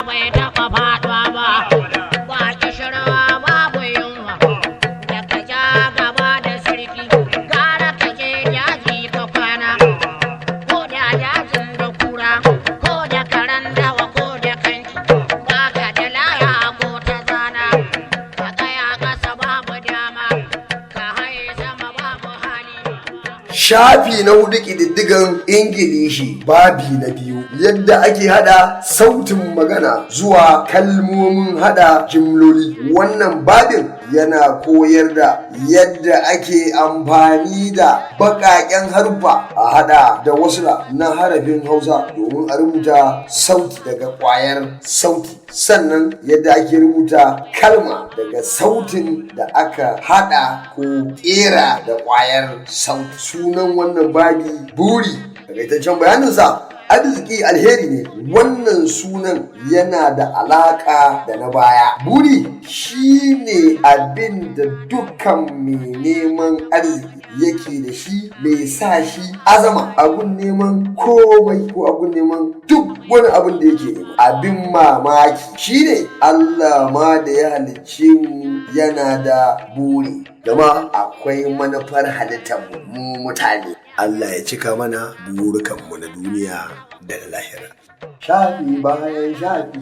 Bai taɓa faɗuwa ba, ba kishirwa babu yunwa, da ka ja gaba da sarki, gara ka je daji ka kwana, ko da dajin da kura, ko da karen dawa ko da kanki, ba ka da laya ko ta zana, ka tsaya ƙasa babu dama, ka haye sama babu hali. Shafi na hudu, ƙididdigan Ingilishi, babi na biyu, yadda ake hada sautin magana zuwa kalmomin hada jimloli. Wannan babin yana koyar da yadda ake amfani da baƙaƙen haruffa a hada da wasula na harafin Hausa domin a rubuta sauti daga ƙwayar sauti, sannan yadda ake rubuta kalma daga sautin da aka hada ko ƙera da ƙwayar sauti. Sunan wannan babi "Buri". Takaitaccen bayaninsa: arziki alheri ne. Wannan sunan yana da alaka da na baya. Buri shine abin da dukkan mai neman arziki yake da shi, mai sa shi azama abun neman komai ko abun neman duk wani abun da yake nema. Abin mamaki shine Allah ma da ya halicce mu yana da buri, gama akwai manufar halittar mu mutane. Allah ya cika mana burukanmu na duniya da na lahira. Shafi bayan shafi.